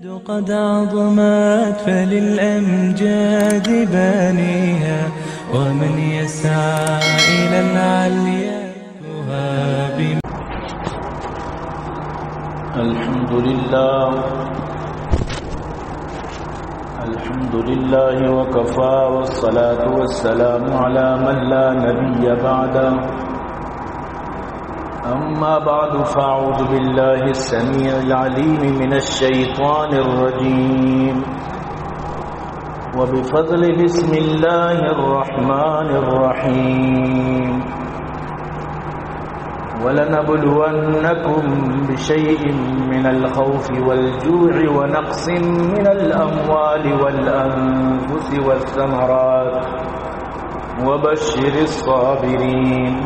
قد عظمت فللأمجاد بانيها، ومن يسعى إلى العليا يهاب. الحمد لله. الحمد لله وكفى، والصلاة والسلام على من لا نبي بعده. أما بعد، فأعوذ بالله السميع العليم من الشيطان الرجيم. وبفضل بسم الله الرحمن الرحيم. ولنبلونكم بشيء من الخوف والجوع ونقص من الأموال والأنفس والثمرات وبشر الصابرين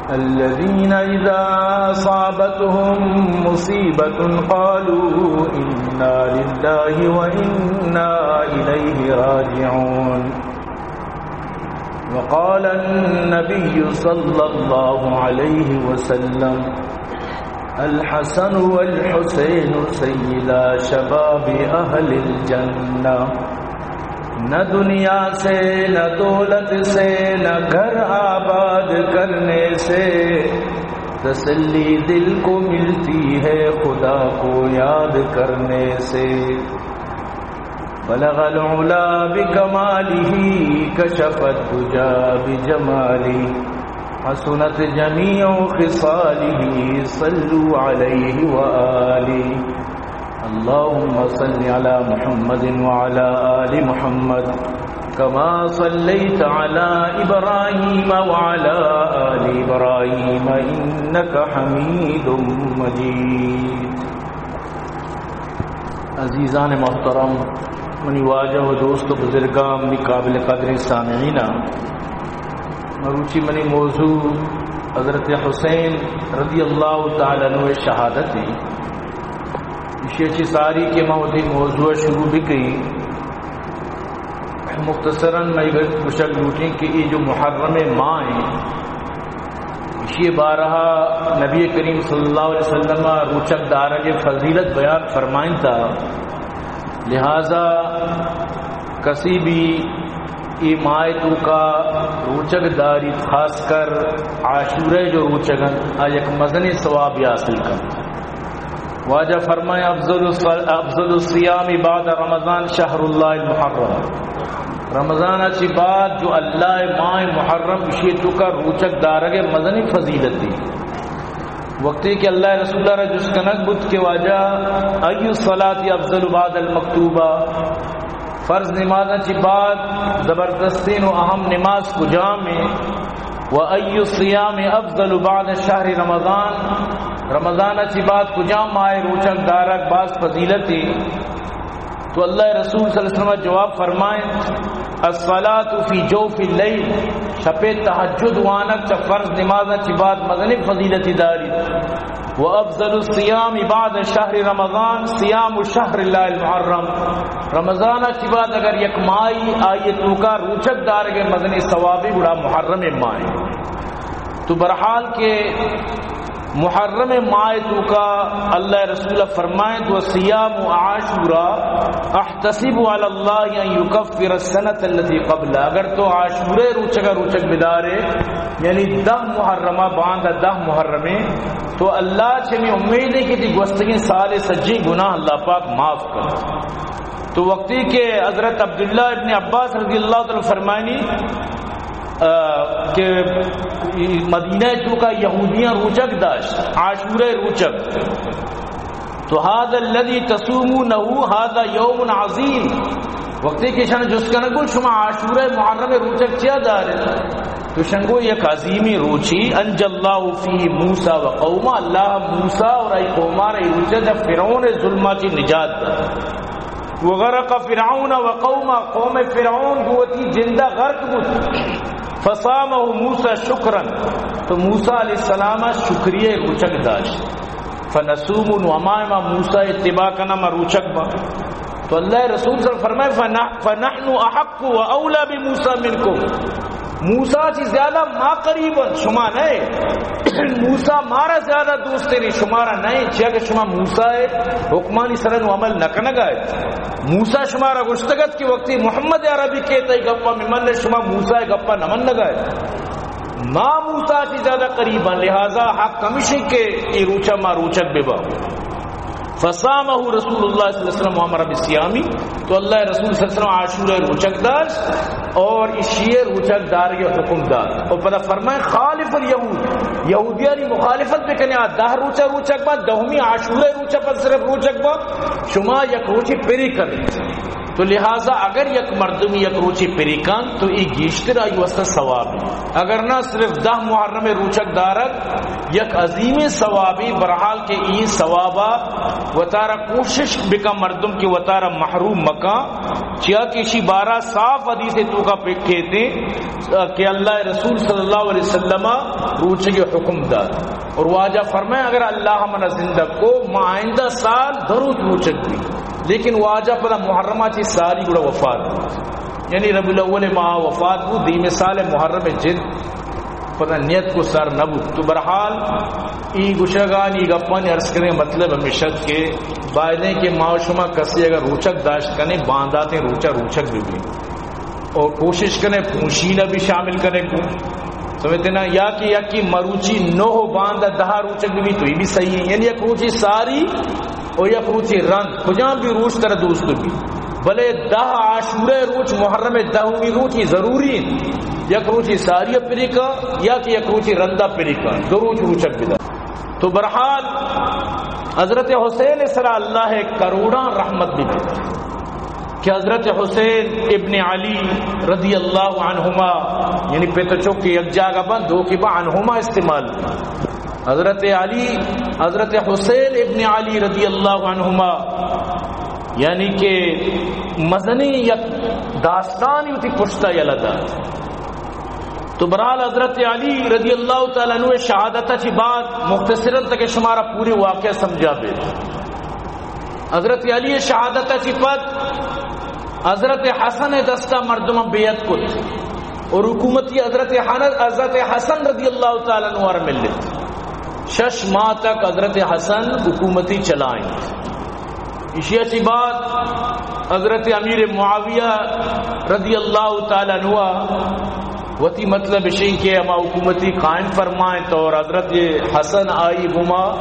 الذين إذا أصابتهم مصيبة قالوا إنا لله وإنا إليه راجعون. وقال النبي صلى الله عليه وسلم: الحسن والحسين سيدا شباب أهل الجنة. نہ دنیا سے، نہ دولت سے، نہ گھر آباد کرنے سے تسلی دل کو ملتی ہے خدا کو یاد کرنے سے. بلغ العلا بكماله، كشف الدجى بجماله، حسنت جميع خصاله، صلوا عليه وآله. اللهم صل على محمد وعلى آل محمد، كما صليت على إبراهيم وعلى آل إبراهيم، إنك حميد مجيد. عزیزان محترم، منی واجہ و دوست و بزرگاں، منی قابل قدریں سامعیناں، مروچی منی موضوع حضرت حسین رضی اللہ تعالی عنہ شہادت ہیں. ایشی چی ساری کہ ما وتی موضوع شروع بکنیں، مختصراً مئے گشگ لوٹیں کہ اے جو محرم ماہ ہیں، ایشی بارہا نبی کریم صلی اللہ علیہ وسلم روچگ دارگ فضیلت بیان فرمائنتا. لہذا کسی بھی اے ماہ توکا روچگ داری، خاص کر عاشورہ جو روچگن، آ یک مزنیں ثواب حاصل کن. واجہ فرمائے: افضل الص-، افضل الصیام بعد رمضان شهر الله المحرم. رمضان چی بعد جو اللہ ماہ محرم، اشی توکا روچگ دارگ مزنی فضیلت دی. وقتی کہ اللہ رسول را جست کنگ بوت کہ واجہ، ای الصلاة افضل بعد المکتوبہ، فرض نمازاں چی بعد زبردستین و اہم نماز کجام ہیں؟ و ای الصیام افضل بعد شهر رمضان، رمضان چی بعد کجام ماہ روچگ دارگ باز فضیلتی؟ تو اللہ رسول صلی اللہ علیہ وسلم جواب فرمائیں، الصلاة فی جوف اللیل، شپ تہجد وانگ چہ فرض نمازاں چی بعد مزنی فضیلتی داری. و افضل الصیام بعد شهر رمضان صیام شهر الله المحرم. رمضان چی بعد اگر یک ماہی آئی توکا روچگ دارگ مزنی ثوابی گڑا محرم ماہ. تو بہرحال کہ محرم ماہ توکا اللہ رسول فرمائیں تو صیام عاشورا احتسب علی اللہ ان یکفر السنة التي قبلها، اگر تو عاشورہ روچگا روچگ بدارے، یعنی دہ محرمہ، باندا دہ محرمے، تو اللہ چمی امید ہے کہ تی گوستگیں سال سجیں گناہ اللہ پاک معاف کر. تو وقتی کہ حضرت عبداللہ ابن عباس رضی اللہ تعالی عنہ فرمائنی، آ، کہ مدینہ توکا یہودیاں روچگ داشت، عاشورہ روچگ. تو هذا الذي تصومونه هذا يوم عظيم. وقتی کہ شان جست کنگ بوت، شما عاشورہ محرم روچگ چیا دارے؟ تو شنگو یک عظیمی روچی، انجى الله فيه موسى وقومه، اللہ موسیٰ اور ای قومار ای روچہ جب فرعون ظلمہ چی نجات دا. وغرق فرعون وقومه، قوم فرعون گوں وتی جندا غرق بوت. فصامه موسى شكرا، تو موسیٰ علیہ السلام شکریہ روچگ داشت. فنصوم، نو ہما ما موسیٰ اتباع کنا ما روچگ با. تو اللہ رسول صلی اللہ علیہ وسلم فرمائے، فنح-، فنحن احق واولی بموسیٰ منکم. موسیٰ چی زیادہ ما قریب ایں، شما نہ اے۔ موسیٰ مارا زیادہ دوست ایں، شمارا نہ اے، چیا کہ شما موسیٰ ءِ حکمانی سرا نوں عمل نہ کنگا اے۔ موسیٰ شمارا گوشتگ ات کہ وقتی محمد عربی کئیت تئی گپا من من، شما موسیٰ ءِ گپا نہ منگا اے۔ ما موسیٰ چی زیادہ قریب ایں، لہذا حق ہمیش ایں کہ اے روچا ما روچگ بباں۔ فصامه رسول الله صلی الله علیه وسلم وامر بالصيام، تو اللہ ءِ رسول صلی اللہ علیہ وسلم عاشورہ ءِ روچگ داشت اور اشی ءِ روچگ دارگ ءِ حکم دات۔ اور پدا فرمائے، خالف الیہود، یہودیانی مخالفت بکنے، آ دہ روچا روچگ باں، دہمی عاشورہ ءِ روچا پد صرف روچگ باں، شما یک روچے پری کنے۔ تو لہذا اگر یک مردمی یک روچے پری کن تو اے گیشتر آئی واسطہ ثواب ایں۔ اگر نہ صرف دہ محرم ءِ روچگ دارگ یک عظیمیں ثوابے، برحال کہ اے ثوابا وتارا کوشش بکن مردم کہ وتارا محروم مکن، چیا کہ اشی بارہ صاف حدیث ءِ توکا پکیت کہ اللہ ءِ رسول صلی اللہ علیہ وسلم روچگ ءِ حکم دات اور واجہ فرمائے، اگر اللہ منا زندگ کو، ما آئندہ سال دہ روچ روچگ بی۔ لیکن واجہ پدا محرم ءَ چی ساری گڑا وفات بوت، یعنی ربیع الاول ءِ ماہ وفات بوت، دیمی سال محرم ءِ جند پدا نیت کو سر نہ بوت۔ تو برحال اے گوشگانی، گپانی عرض کرنے مطلب ہمیش ات کہ باید ایں کہ ما و شما کسے اگر روچگ داشت کنے، بانداتیں روچا روچگ ببی اور کوشش کنے پونشینا بھی شامل کنے کو، سمجھتے نا؟ یا کہ یکی مروچی نو و باندا دہ روچگ ببی تو اے بھی صحیح ایں، یعنی یک روچی ساری اور یک روچی رند، کجام بھی روچ ترا دوست بی، بلے دہ عاشورہ ءِ روچ، محرم ءِ دہمی روچ، اے ضروری ایں۔ یک روچی ساری پری کا یا کہ یک روچی رندا پری کا، دو روچ روچگ بدا۔ تو برحال حضرت حسین ءِ سرا اللہ ءِ کروڑاں رحمت ببیت کہ حضرت حسین ابن علی رضی اللہ عنہما، یعنی پت و چک یک جاگہ بند، دو کہ با عنہما استعمال۔ حضرت علی، حضرت حسین ابن علی رضی اللہ عنہما، یعنی کہ مزنیں یک داستانی وتی پشتا یلہ دات۔ تو برحال حضرت علی رضی اللہ تعالی عنہ ءِ شہادت ءَ چی بعد مختصراً تاکہ شمارا پوری واقعہ سمجھا بی۔ حضرت علی ءِ شہادت ءَ چی پد حضرت حسن ءِ دستا مردماں بیعت کت اور حکومتی حضرت حن-، حضرت حسن رضی اللہ تعالی عنہ ءَ را ملت۔ شش ماہ تک حضرت حسن حکومتی چلائیں۔ ایشی ءَ چی بعد حضرت امیر معاویہ رضی اللہ تعالی عنہ وتی مطلب اشیں کہ ہما حکومتی قائم فرمائیں تو حضرت حسن آئی گما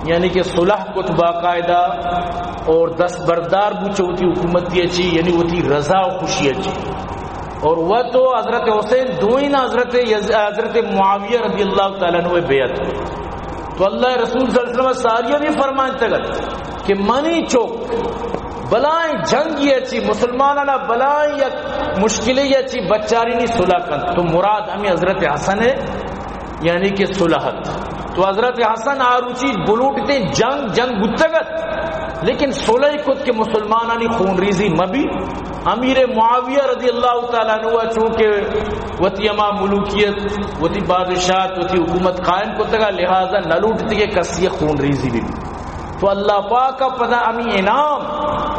یعنی کہ صلح کت باقاعدہ اور دست بردار بو چہ وتی حکومتی چی، یعنی وتی رضا و خوشی چی۔ اور وہ تو حضرت حسین دوئیں حضرت یز-، حضرت معاویہ رضی اللہ تعالی عنہ بیعت۔ تو اللہ رسول صلی اللہ علیہ وسلم ساری بھی فرمائیں تگت کہ منی چوک بلائیں جنگ یہ چی، مسلمانانا بلائیں یک مشکلے یہ چی بچارینی صلح کن۔ تو مراد ہمیں حضرت حسن ہے، یعنی کہ صلح ات۔ تو حضرت حسن آروچی بلوٹتے جنگ، جنگ بوتگت، لیکن صلح کت کہ مسلمانانی خون ریزی مبی۔ امیر معاویہ رضی اللہ تعالی عنہ چونکہ وتی ہما ملوکیت، وتی بادشاہت، وتی حکومت قائم کتگا، لہذا نہ لوٹتے کہ کسی خون ریزی بھی۔ تو اللہ پاک ءَ پدا ہمی انعام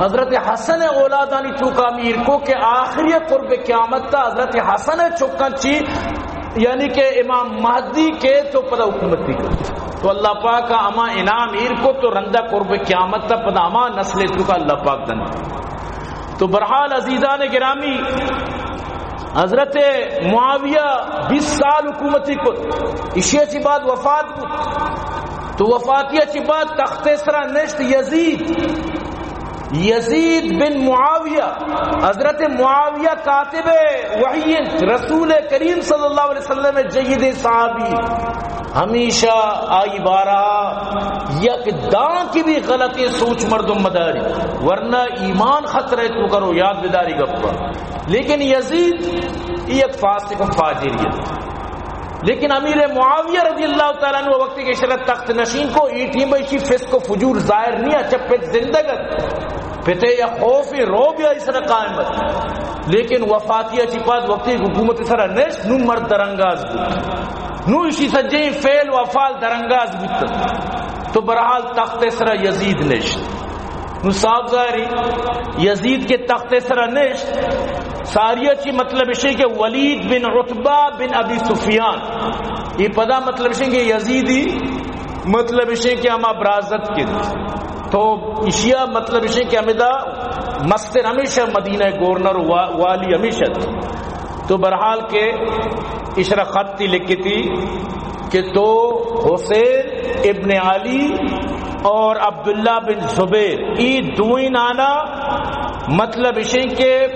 حضرت حسن ءِ اولادانی توکا ہمی ایر کو کہ آخری قرب قیامت تا حضرت حسن ءِ چکاں چی، یعنی کہ امام مہدی کے تو پدا حکومتی کو۔ تو اللہ پاک ءَ ہما انعام ایر کو تو رندا قرب قیامت تا پدا ہما نسل توکا اللہ پاک دن۔ تو برحال عزیزان گرامی، حضرت معاویہ بیست سال حکومتی کت، اشی چی بعد وفات کت۔ تو وفاتی چی بعد تخت سرا نشت یزید، یزید بن معاویہ، حضرت معاویہ کاتب وحی، رسول کریم صلی اللہ علیہ وسلم جید صحابی، ہمیشہ آئی بارہ یک داں کی بھی غلطی سوچ مردم مداری، ورنہ ایمان خطرہ تو کرو، یاد بداری گپا۔ لیکن یزید یک فاسق و فاجر ات۔ لیکن امیر معاویہ رضی اللہ تعالی عنہ وقتی کہ شرط تخت نشین کو، ای ٹیم ایشی فسق و فجور ظاہر نہیں، اچھا پت زندگ ات، پتے یا خوف رو بیا اس طرح قائم ات۔ لیکن وفاتی چی پاد وقتی حکومت سرا نشت، نو مرد درانگاز بوت، نو ایشی سجیں فعل و افعال درانگاز بوت۔ تو برحال تخت سرا یزید نشت۔ نو صاف ظاہری یزید کے تخت سرا نشت، ساریہ چی مطلب اشیں کہ ولید بن عتبہ بن ابی سفیان، یہ پدا مطلب اشیں کہ یزیدی، مطلب اشیں کہ ہما برازت کے، تو اشیا مطلب اشیں کہ ہمدا مستر ہمیشہ مدینہ گورنر وا-، والی ہمیشہ۔ تو بہرحال کہ اشرا خطی لکھتی کہ تو حسین ابن علی اور عبداللہ بن زبیر، ای دوئیں نانا مطلب اشیں کہ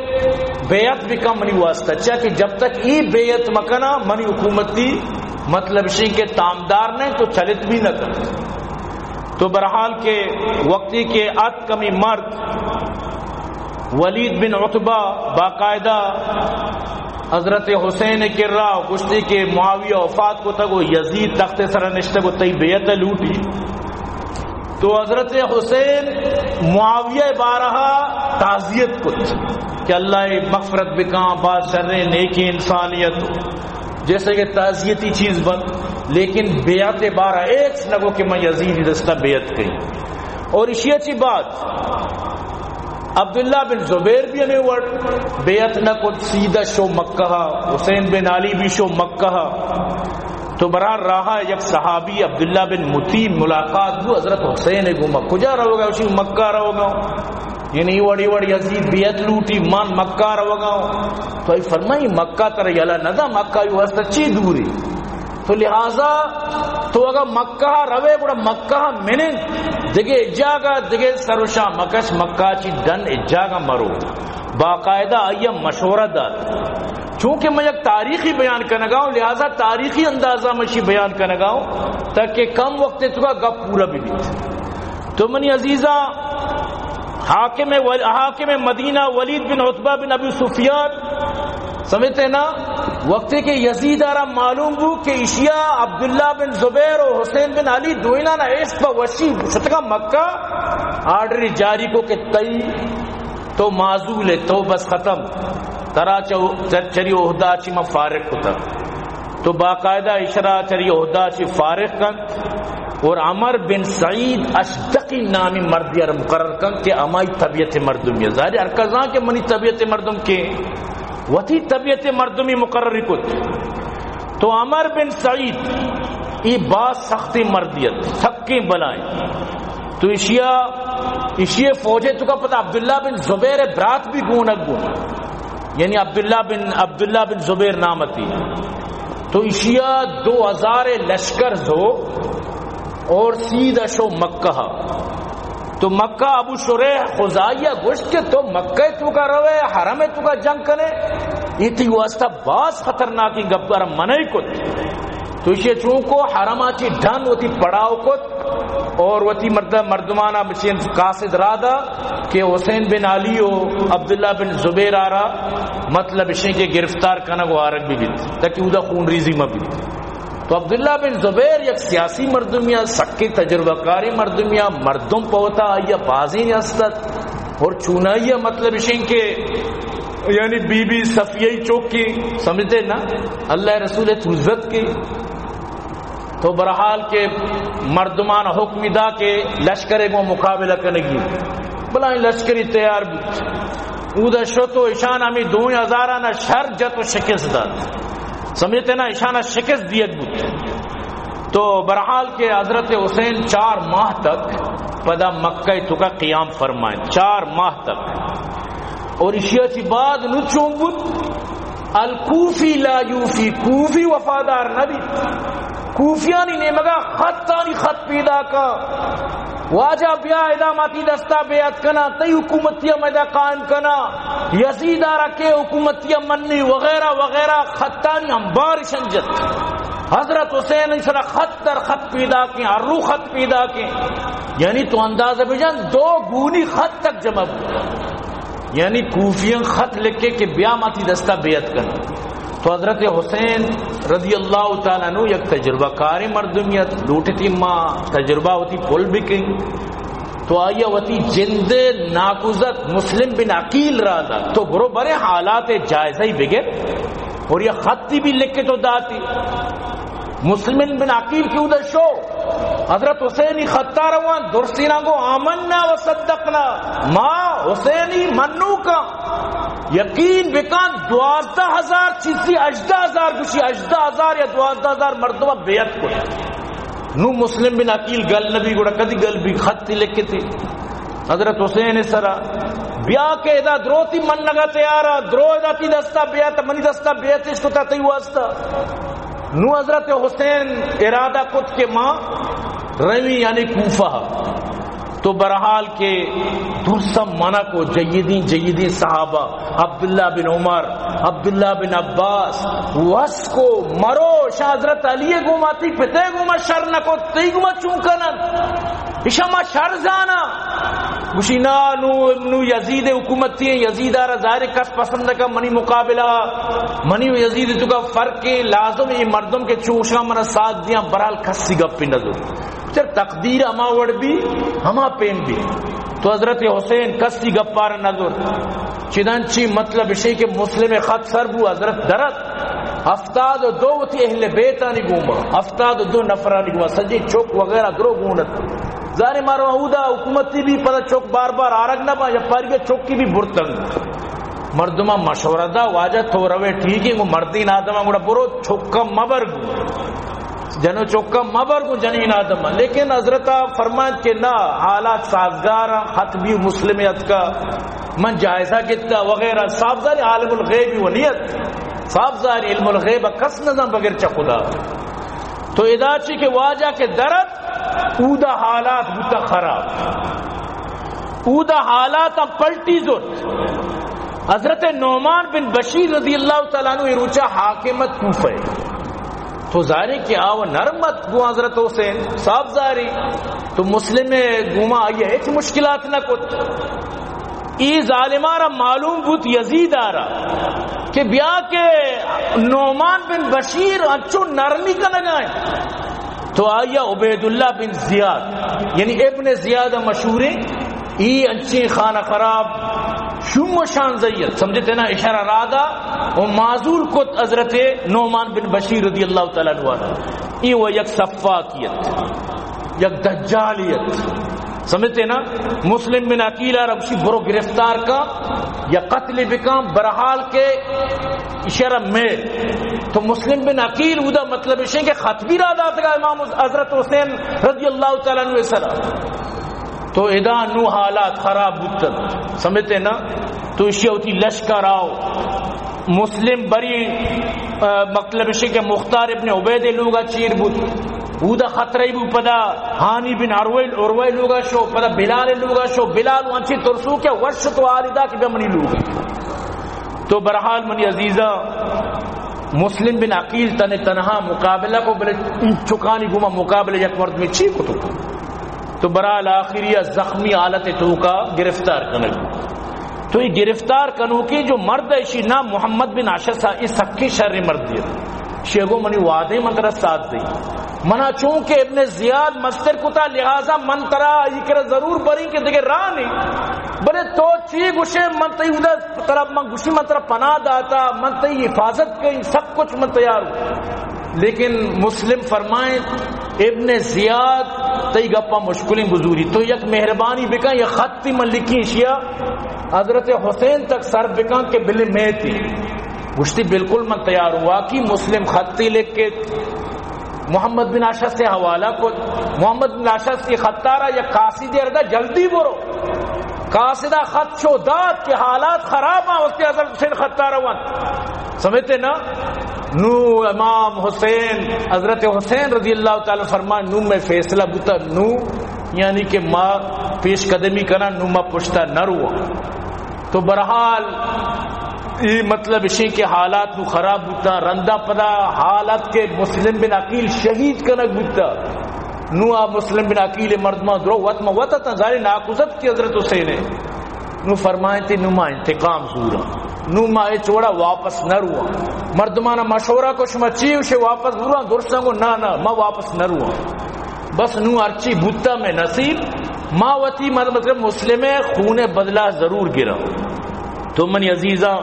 بیعت بکن منی واسطہ، چیا کہ جب تک ای بیعت مکنا منی حکومتی مطلب اشیں کہ تامدار نہیں تو چلت بھی نہ کن۔ تو بہرحال کہ وقتی کہ ات کمی مرد ولید بن عتبہ باقاعدہ حضرت حسین کرا گوشتی کہ معاویہ وفات کو تگو، یزید تخت سر نشتہ کو، تئی بیعت لوٹی۔ تو حضرت حسین معاویہ بارہا تعزیت کت کہ اللہ مغفرت بکاں، باز شر نیکی انسانیت، جیسے کہ تعزیتی چیز بن، لیکن بیعت بارہ ایک نگو کہ میں یزید دستہ بیعت کئی۔ اور اشی اچھی بات عبداللہ بن زبیر بھی ہمیں وڑ بیعت نہ کت، سیدھا شو مکہ، حسین بن علی بھی شو مکہ۔ تو برار راہ یک صحابی عبداللہ بن مطیع ملاقات بو حضرت حسین گوما، کجا رہو گا؟ اسی مکہ رہو گا۔ یعنی وڑی وڑ یزید بیعت لوٹی، من مکہ رہو گا۔ تو ای فرمائی مکہ تر یلا ندا، مکہ یو ہست چی دوری۔ تو لہذا تو اگر مکہ روے گڑا مکہ منن، دگے جاگہ دگے سر و شاہ مکش، مکہ چی ڈن اجاگہ مرو۔ باقاعدہ آئی مشورہ دات۔ چونکہ میں یک تاریخی بیان کنگا ہوں، لہذا تاریخی اندازہ میں شی بیان کنگا ہوں، تاکہ کم وقت تو کا گپ پورا بھی بیت۔ تو منی عزیزاں، حاکم ول-، حاکم مدینہ ولید بن عتبہ بن ابی سفیان، سمجھتے نا، وقتی کہ یزید آرا معلوم بو کہ اشیا عبداللہ بن زبیر و حسین بن علی دوئیناں عشق پہ وشی شتگا مکہ، آرڈر جاری کو کہ تئی تو معزول ہے، تو بس ختم، ترا چو-، چ-، چری عہدہ چی ما فارغ کتا۔ تو باقاعدہ اشرا چری عہدہ چی فارغ کنت اور عمر بن سعید اشدقی نامی مردی ار مقرر کنت کہ ہمائی طبیعت مردمی ہے۔ ظاہر ہے ہر کساں کہ منی طبیعت مردم کے وتی طبیعت مردمی مقرر کت۔ تو عمر بن سعید ای باز سختی مردیت، سکیں بلائیں۔ تو اشیا، اشی فوجے تو کا پتہ عبداللہ بن زبیر برات بھی گونگ گون، یعنی عبداللہ بن، عبداللہ بن زبیر نامتی۔ تو اشیا دو ہزار لشکر زو اور سیدھا شو مکہ۔ تو مکہ ابو شریح خزاعیہ گوشت کہ تو مکہ تو کا روے، حرم تو کا جنگ کنے، یہ تی واسطہ باز خطرناکی گپ ار منع کت۔ تو اشی چونکو حرم آچی ڈن وتی پڑاؤ کت اور وتی مرد-، مردمانا بچین قاصد را دا کہ حسین بن علی و عبداللہ بن زبیر آرا مطلب اشیں کہ گرفتار کنگ و آرگ بھی بیت، تاکہ اودا خون ریزی مہ بیت۔ تو عبداللہ بن زبیر یک سیاسی مردمیا، سکیں تجربہ کاریں مردمیا، مردم پہ وتا آئیا بازیں ہستت اور چونائیا مطلب اشیں کہ یعنی بی بی صفیہ چوکی، سمجھتے نا، اللہ رسول عزت کی۔ تو بہرحال کہ مردمان حکم دا کہ لشکر کو مقابلہ کنگی، بلائیں لشکری تیار بوت۔ اودا شت و اشان ہمیں دوئیں ہزارانا شر جت و شکست دات۔ سمجھتے نا، اشانا شکست دیگ بوت۔ تو بہرحال کہ حضرت حسین چار ماہ تک پدا مکہ تو کا قیام فرمائیں، چار ماہ تک۔ اور اشیا چی بعد نو چون بوت، الکوفی لا یوفی، کوفی وفادار نہ بیت۔ کوفیانی نیمگا خطانی خط پیدا کا، واجہ بیا ادا ما تی دستا بیعت کنا، تئی حکومتی ہم ادا قائم کنا، یزید آرا کے حکومتی ہم منی وغیرہ وغیرہ خطانی انبار شنجت۔ حضرت حسین سرا خط در خط پیدا کے، ہر رو خط پیدا کے، یعنی تو اندازہ بجن دو گونی خط تک جمع بوت۔ یعنی کوفیاں خط لکھے کہ بیا ما تی دستا بیعت کن۔ تو حضرت حسین رضی اللہ تعالیٰ عنہ یک تجربہ کاریں مردمیت، لوٹتی ما تجربہ وتی پل بکیں۔ تو آئیا وتی جند ناکوزت مسلم بن عقیل را دا، تو برو برے حالات جائزہ ہی بگر اور یہ خطی بھی لکھ کے تو داتی۔ مسلم بن عقیل کی ادھر شو، حضرت حسینی خطا روان، درسینا گو آمنا و صدقنا، ما حسینی منوکاں، یقین بکن، دوازدہ ہزار چیزی، ہژدہ ہزار گوشی، ہژدہ ہزار یا دوازدہ ہزار مردم بیعت کو۔ نو مسلم بن عقیل گل نبی، گڑا کدی گل بی؟ خط لکھتی حضرت حسین سرا، بیا کہ ادا دروتی منگا تیارا، درو ادا تی دستا بیعت، منی دستا بیعت اس کو تا تی واسطہ۔ نو حضرت حسین ارادہ کت کہ ما روی یعنی کوفہ۔ تو بہرحال کہ درساں منع کو، جیدیں جیدیں صحابہ، عبداللہ بن عمر، عبداللہ بن عباس، وس کو، مرو، شاہ حضرت علی گوما، تی پتے گوما شر نہ کو، تی گوما چون کنن؟ اشا ما شر زانا۔ گوشی نا، نو، نو یزید حکومتی ہیں، یزید آرا ظاہر کس پسند کا منی مقابلہ، منی و یزید تو کا فرق ہے، لازم یہ مردم کے چوشا منا ساتھ دیاں، بہرحال کسی گپی نہ زور۔ چر تقدیر ہما وڑ بی، ہما پیم بی۔ تو حضرت حسین کسی گپار نہ زور۔ چدن چی مطلب اشی کہ مسلم خط سر بو، حضرت درت، ہفتاد و دو وتی اہل بیتانی گوما، ہفتاد و دو نفرانی گوما، سجی چک وغیرہ درو گونت۔ زانی مارو اودا حکومتی بھی پدا چک بار بار آرگ نہ با، یا پاری چکی بھی برتن۔ مردماں مشورہ دا، واجہ تو روے ٹھیک ہے، گو مردین آدم گڑا برو چکا مبر گو، جنو چکا مبر گو جنین آدم۔ لیکن حضرت فرمائت کہ نہ، حالات سازگار ہیں، خط بھی مسلم اتکا، من جائزہ گتا وغیرہ۔ صاحب زاری عالم الغیب و نیت، صاحب زاری علم الغیب کس نہ زان بغیر چہ خدا۔ تو ادا چی کہ واجہ کے درد اودا حالات بوتا خراب، اودا حالات ہم پلٹی زرت۔ حضرت نعمان بن بشیر رضی اللہ تعالیٰ عنہ ای روچا حاکمت کوفہ۔ تو ظاہر ہے کہ آو نرمت گو حضرت حسین صاحب ظاہری، تو مسلم گوما آئی ہچ مشکلات نہ کت۔ ای ظالمارا معلوم بوت یزید آرا کہ بیا کہ نعمان بن بشیر انچو نرمی کنگائیں۔ تو آیا عبید اللہ بن زیاد، یعنی ابن زیاد مشہوریں، ای انچیں خانہ خراب، شوم و شان زیت، سمجھتے نا، اشارہ رادا و معزول کت حضرت نعمان بن بشیر رضی اللہ تعالیٰ عنہ۔ ای و یک سفاکیت، یک دجالیت، سمجھتے نا؟ مسلم بن عقیل آرا گوشی برو گرفتار کا یا قتل بکن، برحال کے اشارہ میں۔ تو مسلم بن عقیل اودا مطلب اشیں کہ خط بھی را داتگا امام حضرت حسین رضی اللہ تعالیٰ عنہ سرا۔ تو ادا نو حالات خراب بوتن، سمجھتے نا؟ تو اشی ہوتی لشکر آؤ، مسلم بری، آ، مطلب اشی کہ مختار ابن عبید لوگا چیر بوت، اودا خطرہ بو، پدا ہانی بن عرویل، عروہ لوگا شو، پدا بلال لوگا شو، بلال وانچی ترسو کہ ورش تو آلی دا کہ بیا منی لوگا۔ تو برحال منی عزیزاں، مسلم بن عقیل تن تنہا مقابلہ کو، بلے چکانی گوما مقابلہ یک مرد میں چی کتو؟ تو برحال آخری زخمی حالت توکا گرفتار کنگ۔ تو یہ گرفتار کنوکیں جو مرد ایشی نام محمد بن اشعث، یہ سکے شر مرد ہے۔ شیگو منی وعدے من ترا ساتھ دی۔ منا چونکہ ابن زیاد مستر کتا، لہذا من ترا ای کرا ضرور بریں کہ دگہ راہ نہیں۔ بلے تو چی گوشے، من تئی اودا ترا، من گوشی من ترا پناہ داتا، من تئی حفاظت کئی، سب کچھ من تیار ہوں۔ لیکن مسلم فرمائیں، ابن زیاد تئی گپا مشکلیں بزوری، تو یک مہربانی بکن، یک خطی من لکھی شیا حضرت حسین تک سر بکن کہ بلے میتی۔ گوشتی بالکل من تیار ہوں۔ واقعی مسلم خطی لکھ کے محمد بن اشعث سے حوالہ کو۔ محمد بن اشعث کی خطارا یک قاصدی اردا جلدی برو۔ قاصدہ خط شو دات کہ حالات خراب ہیں، اس کے حضرت حسین خطارا وان۔ سمجھتے نا؟ نو امام حسین، حضرت حسین رضی اللہ تعالی فرمان، نو میں فیصلہ بوتا، نو یعنی کہ ما پیش قدمی کرا، نو ما پشتا نہ روا۔ تو برحال، ای مطلب اشی کہ حالات نو خراب بوتا، رندا پدا حالات کے مسلم بن عقیل شہید کنگ بوتا۔ نو آ مسلم بن عقیل مردمان درو وت ما وت تا ظاہر ناکوزت کی حضرت حسین ہے۔ نو فرمائیں تی نو ما انتقام زورا، نو ما اے چوڑا واپس نہ روا۔ مردمان مشورہ کو شما چی اسے واپس روا؟ درستاں کو نا نا، ما واپس نہ روا۔ بس نوں ہرچی بوتا میں نصیب، ما وتی مر-، مطلب مسلم خون بدلہ ضرور گراں۔ تو منی عزیزاں،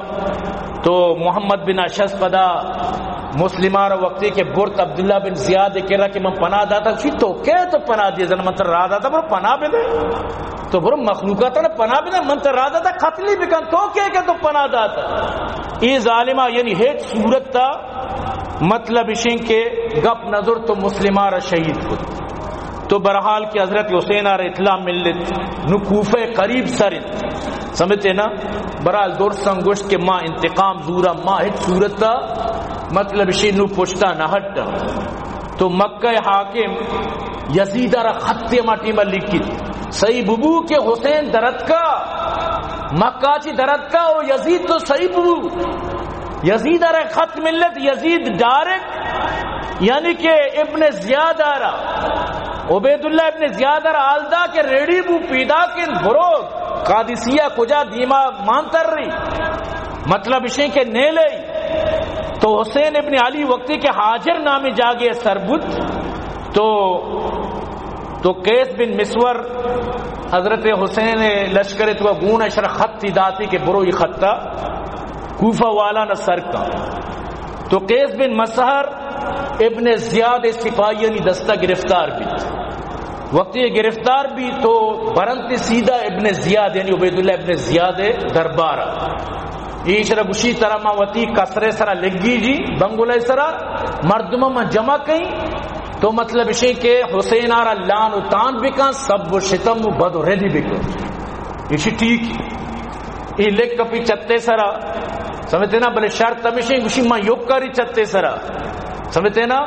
تو محمد بن اشعث پدا مسلمان وقتی کہ برت عبداللہ بن زیاد کرا کہ من پناہ داتا، چی تو کہ تو پناہ دیے زن من تر راہ داتا، برو پناہ بدے۔ تو برو مخلوقات ءَ پناہ بدے، من ترا داتا قتلی بکن، تو کئے کہ تو پناہ داتا؟ اے ظالما یعنی ہچ صورت تا مطلب اشیں کہ گپ نزرت تو مسلما را شہید کت۔ تو بہرحال کہ حضرت حسینا را اطلاع ملت، نو کوفہ قریب سر انت، سمجھتے نا؟ بہرحال درساں گوشت کہ ما انتقام زورا، ما ہچ صورت تا مطلب اشیں نو پشتا نہ ہٹا۔ تو مکہ حاکم یزید را خط ہما ٹیما لکھت، صحیح ببو کہ حسین درتکا، مکہ چی درتکا، او یزید تو صحیح ببو۔ یزید را خط ملت، یزید ڈائریکٹ یعنی کہ ابن زیاد را، عبیداللہ ابن زیاد را حال دا کہ ریڈی بو، پیداک انت، برو قادسیہ کجا دیما مان تری۔ مطلب اشیں کہ نیلئی۔ تو حسین ابن علی وقتی کہ ہاجر نامی جاگے سر بوت، تو، تو قیس بن مسور حضرت حسین لشکر تو گون اشرا خطی داتی کہ برو ای خطا کوفہ والا نہ سر کن۔ تو قیس بن مسہر ابن زیاد سپاہیانی دستا گرفتار بیت۔ وقتی یہ گرفتار بی تو برنت سیدھا ابن زیاد، یعنی عبیداللہ ابن زیاد دربارا۔ ایشرا گوشی، ترا ما وتی قصر سرا لگی جی، بنگلہ سرا، مردم ما جمع کئیں، تو مطلب اشیں کہ حسین آرا لان و تان بکن، سب و شتم و بد و ردی بکن۔ ایشی ٹھیک۔ ای لک کپی چتے سرا، سمجھتے نا؟ بلے شرط ہمیشیں، گوشی ما یوک کاری چتے سرا، سمجھتے نا؟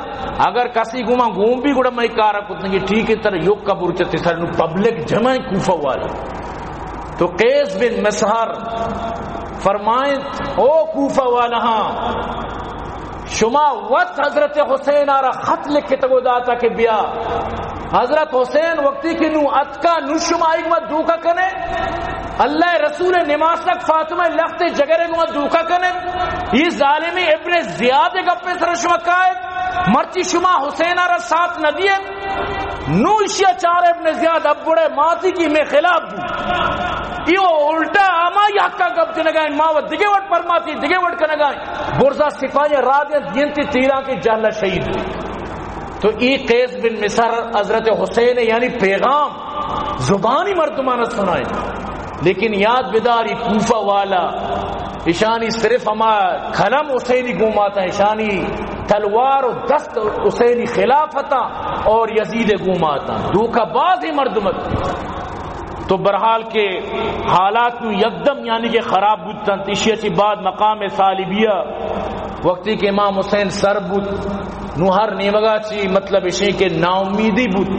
اگر کسی گوما گون بی گڑا میں کارا کتنگی، ٹھیک ہے، تر یوک کبر چتے سرا، نو پبلک جمع کوفہ والا۔ تو قیس بن مسہر فرمائیں، او کوفہ والا، ہاں، شما وت حضرت حسین آرا خط لکھتگ و داتا کہ بیا۔ حضرت حسین وقتی کہ نو اتکا، نو شما آئی گما دھوکہ کنے؟ اللہ رسول نماسک فاطمہ لخت جگرے گما دھوکہ کنے؟ یہ ظالمی ابن زیاد گپے سر شما کائے؟ مرچی شما حسین آرا ساتھ نہ دیے؟ نو اشیا چار ابن زیاد اب بڑے ماتی کی میں خلاف دی۔ یہ الٹا ہما حقا گپ جنگائیں، ما و دگے وٹ پرماتی، دگے وٹ کنگائیں۔ برزا سپاہی را دیں، دینتی تیران کے جہلا شہید۔ تو ای قیس بن مسہر حضرت حسین یعنی پیغام زبانی مردمان سنائے۔ لیکن یاد بداری کوفہ والا، اشانی صرف ہما قلم حسینی گوماتا، اشانی تلوار و دست حسینی خلافتا اور یزید گوماتا۔ دھوکہ باز ہی مردمت۔ تو بہرحال کہ حالات نو یکدم یعنی کہ خراب بوتنت۔ ایشی چی بعد مقام صلیبیہ وقتی کہ امام حسین سر بوت، نو ہر نیمگا چی مطلب اشیں کہ ناامیدی بوت۔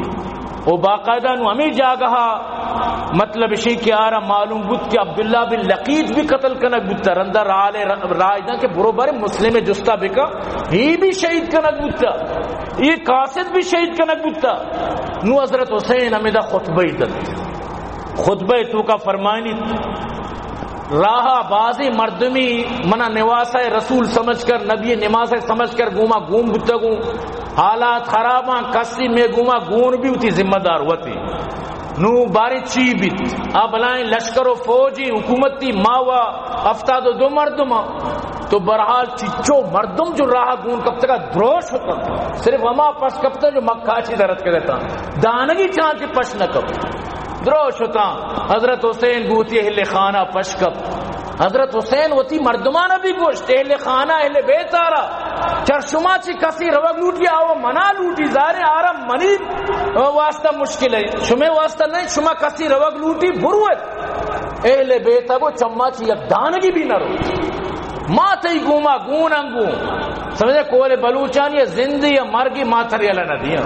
و باقاعدہ نو ہمیں جاگہا مطلب اشیں کہ آرا معلوم بوت کہ عبداللہ بن لقیط بھی قتل کنگ بوتا، رندا رائے، رائے داں کہ برو بارے مسلم جستا بکا، ہی بھی شہید کنگ بوتا، یہ قاصد بھی شہید کنگ بوتا۔ نو حضرت حسین ہمیدا خطبہ دت۔ خطبہ توکا فرمائنی، راہا بازیں مردمی منا نواسہ رسول سمجھ کر، نبی نماسہ سمجھ کر گوما گون بوتگوں۔ حالات خراباں، کسی میں گوما گون بھی ہوتی ذمہ دار ہوتی۔ نو بارے چی بیت؟ آ بلائیں لشکر و فوجی حکومتی ما و ہفتاد و دو مردم۔ تو بہرحال چچو مردم جو راہ گون کپتگا دروش ہوتا، صرف ہما پش کپتا جو مکہ چی درت کگتا، دانگی چانچ پش نہ کپ۔ دروش ہوتا۔ حضرت حسین گوتی اہل خانہ پش کپ۔ حضرت حسین وتی مردمانا بھی گوشت، اہل خانہ، اہل بیت آرا، چر شما چی کسی روگ لوٹی، آو منا لوٹی، ظاہر آرا منی واسطہ مشکل ہے، شمے واسطہ نہیں، شما کسی روگ لوٹی بروت۔ اہل بیت گو چما چی یک دانگی بھی نہ رو۔ ما تئی گوما گون انگو۔ سمجھے؟ قول بلوچانی زندی یا مرگی ما تر یلا نہ دیاں۔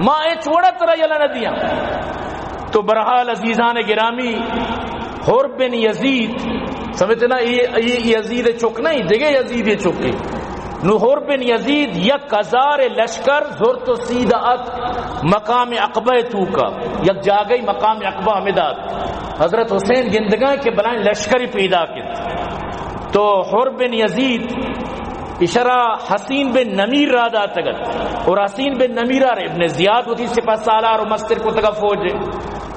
ما اچ وڑا ترا یلا نہ دیاں۔ تو بہرحال عزیزان گرامی، حر بن یزید، سمجھتے نا، یہ، یہ یزید چک نہیں، دیگه یزید چک ہے۔ نو حر بن یزید یک ہزار لشکر زرت و سیدہ ات مقام عقبہ توکا، یک جاگہی مقام عقبہ ہمداد۔ حضرت حسین گندگاں کہ بلائیں لشکری پیدا کت۔ تو حر بن یزید اشرا حصین بن نمیر را داتگت، اور حصین بن نمیر آر ابن زیاد وتی سپہ سالار و مستر کتگا فوج۔